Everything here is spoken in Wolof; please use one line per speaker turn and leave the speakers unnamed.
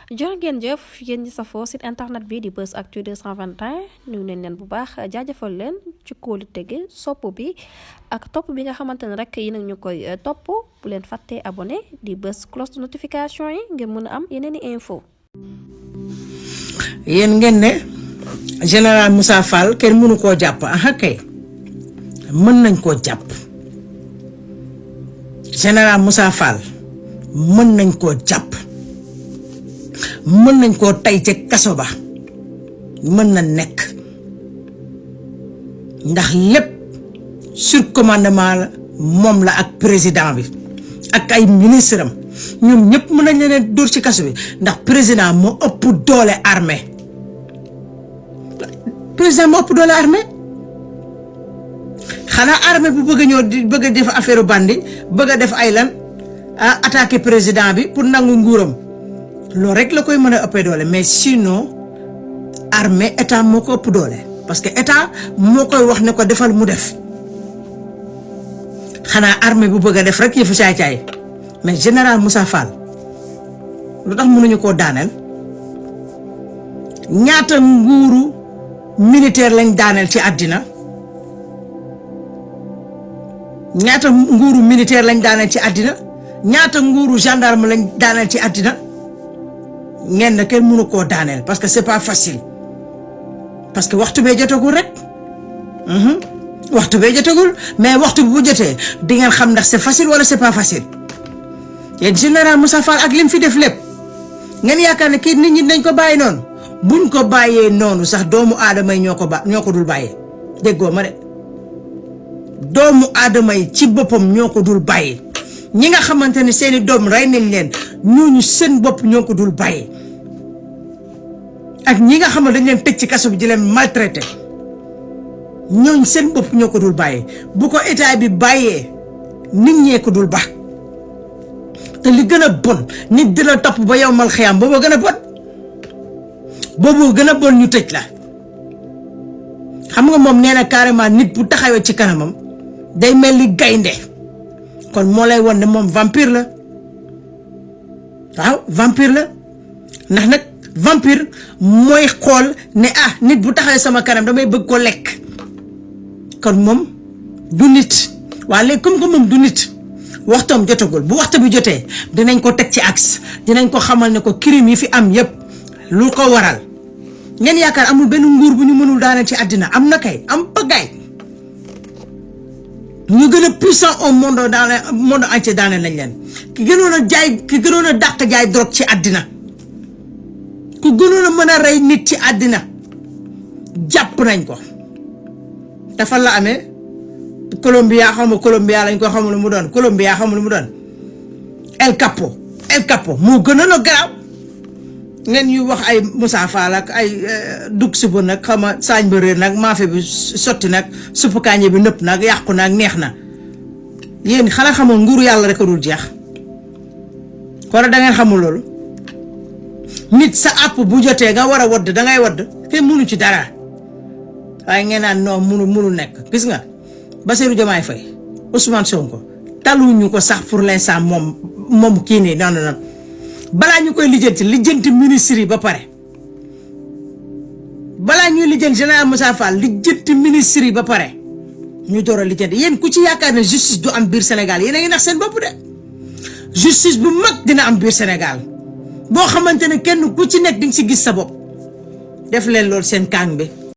jërë ngeen jëf yéen ñi safoo site internet bi di Buzz Actu 221 nuyu nañ leen bu baax jaajëfal leen ci kóolu tege sopp bi ak topp bi nga xamante ne rek yi nag ñu koy topp bu leen fàttee abonné di bës cloche de notification yi ngir mën a am yeneen i info.
yéen ngeen ne général Moussa Fall kenn mënu koo jàpp aha kay mën nañ koo jàpp général Moussa Fall mën nañ koo jàpp mën nañ koo tay ca kaso ba mën na nekk ndax lépp sur commandement la moom la ak président bi ak ay ministre am ñoom ñëpp mën nañ leen dóor ci kaso bi ndax président moo ëpp doole armée président moo ëpp doole armée xanaa armée bu bëgg a ñëw di bëgg a def affaire bandi bëgg a def ay lan attaquer président bi pour nangu nguuram loolu rek la koy mën a ëppee doole mais sinon armée état moo ko ëpp doole parce que état moo koy wax ne ko defal mu def xanaa armée bu bëgg a def rek yëfu caay-caay mais général Moussa Fall lu tax mënuñu koo daaneel ñaata nguuru militaire lañ daaneel ci àddina ñaata nguuru militaire lañ daaneel ci àddina ñaata nguuru gendarme lañ daaneel ci àddina ngeen na kenn mënu koo daaneel parce que c'est pas facile parce que waxtu bee jotagul rek waxtu bee jotagul mais waxtu bu jotee di ngeen xam ndax c'est facile wala c'est pas facile yéen général Moussa Fall ak lim fi def lépp ngeen yaakaar ne kii nit ñi dañ ko bàyyi noonu buñ ko bàyyee noonu sax doomu aadama yi ñoo ko dul bàyyee déggoo ma de doomu aadama yi ci boppam ñoo ko dul bàyyi ñi nga xamante ne seeni doom rey nañ leen ñooñu seen bopp ñoo ko dul bàyyi ak ñi nga xam ne dañ leen tëj ci kaso bi di leen maltraité ñooñu seen bopp ñoo ko dul bàyyi bu ko état bi bàyyee nit ñee ko dul baax te li gën a bon nit di la topp ba yow mal xiyam booboo gën a bon booboo gën a bon ñu tëj la xam nga moom nee na carrément nit bu taxawee ci kanamam day mel ni gaynde kon moo lay won ne moom vampire la waaw vampire la ndax nag vampire mooy xool ne nit bu taxawee sama kanam damay bëgg ko lekk kon moom du nit waa léegi comme que moom du nit waxtoom jotagul bu waxtu bi jotee dinañ ko teg ci axe dinañ ko xamal ne ko crime yi fi am yépp lu ko waral ngeen yaakaar amul benn nguur bu ñu mënul daaneel ci àddina am na kay am pagaay ñu gën a puissant au monde dans le monde entier daaneel nañ leen ki gënoon a dàq jaay drogue ci àddina ku gënoon a mën a rey nit ci àddina jàpp nañ ko dafa la amee Colombia lañ ko xamul lu mu doon Colombia xamul lu mu doon El Capo moo gënoon a garaaw ngeen yu wax ay Moussa Fall ak ay dug suba nag xama saañ ba réer nag maafe bi sotti nag suppu kànje bi nëpp nag yàqu nag neex na yéen xanaa xamul nguuru yàlla rek a dul jeex kon da ngeen xamul loolu nit sa àpp bu jotee nga war a wadd dangay wadd kenn mënu ci dara waaye ngeen naan non mënu nekk gis nga Bassirou Diomaye Faye Ousmane Sonko taluñu ko sax pour l'instant moom kii nii non balaa ñu koy lijjanti ministre yi ba pare balaa ñuy lijjanti général Moussa Fall lijjanti ministre yi ba pare ñu door a lijjanti yéen ku ci yaakaar ne justice du am biir Sénégal yéen a ngi nax seen bopp de justice bu mag dina am biir Sénégal boo xamante ne kenn ku ci nekk di nga ci gis sa bopp def leen loolu seen kàng bi